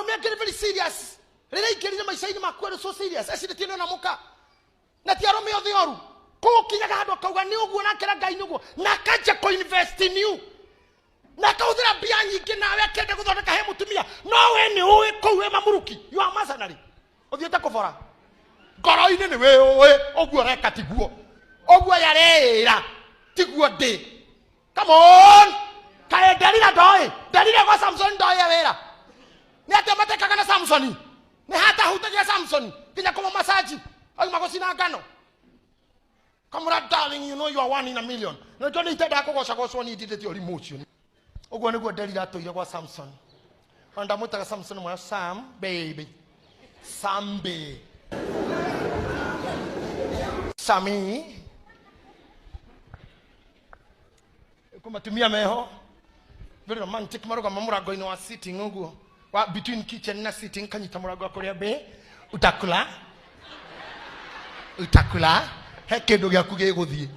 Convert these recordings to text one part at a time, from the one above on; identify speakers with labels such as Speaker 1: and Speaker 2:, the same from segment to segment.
Speaker 1: Mũrũme angĩrĩ very serious. Rĩrĩa aingĩrire maica-inĩ maku arĩ so serious, ecirĩtie nĩ ona mũka. Na ti arũme othe oru. Kũu kinyaga handũ akauga nĩ ũguo nake na Ngai nĩ ũguo. Na akanjia kũ invest in you. Na akahũthĩra mbia nyingĩ nawe akĩenda gũthondeka he mũtumia. No we nĩ ũĩ kũu wĩ mamuruki. You are mercenary. Ũthiĩte kũbora. Ngoro-inĩ nĩ wĩũĩ ũguo ũreka tiguo. Ũguo yareĩra tiguo ndĩ. Come on! Kaĩ Delila ndoĩ? Delila gwa Samson ndoĩ wĩra. Nĩ atĩa matekaga na Samson? Nĩ hatahutagia Samson nginya kũmũ masaji auma gũcina ngano. Kamũra darling, you know you are one in a million. Na nĩkĩo nĩ itendaga kũgocagocwo niĩ ndindĩte ũrimũ ũcio. Ũguo nĩguo Delila atũire gwa Samson. Ona ndamwĩtaga Samson mwana Sam baby. Sambi. Sami. Kũmatumia meho very romantic marũgama mũrango-inĩ wa sitting ũguo wa between kitchen na sitting kanyita mũrango wa kũrĩa mbĩ utakula utakula he kĩndũ gĩaku gĩgũthiĩ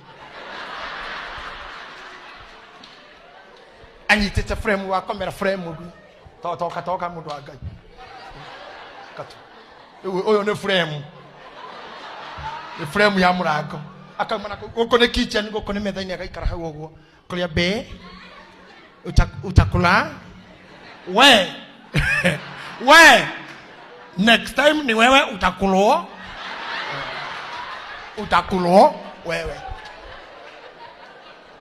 Speaker 1: anyitĩte frame wa komera frame ũguo To- toka toka mũndũ wa Ngai Katu. Rĩu ũyũ nĩ frame nĩ frame ya mũrango akauma na kũu. Gũkũ nĩ kitchen gũkũ nĩ metha-inĩ agaikara hau ũguo kũrĩa mbĩ utakula we we next time ni wewe utakulwo utakulwo wewe.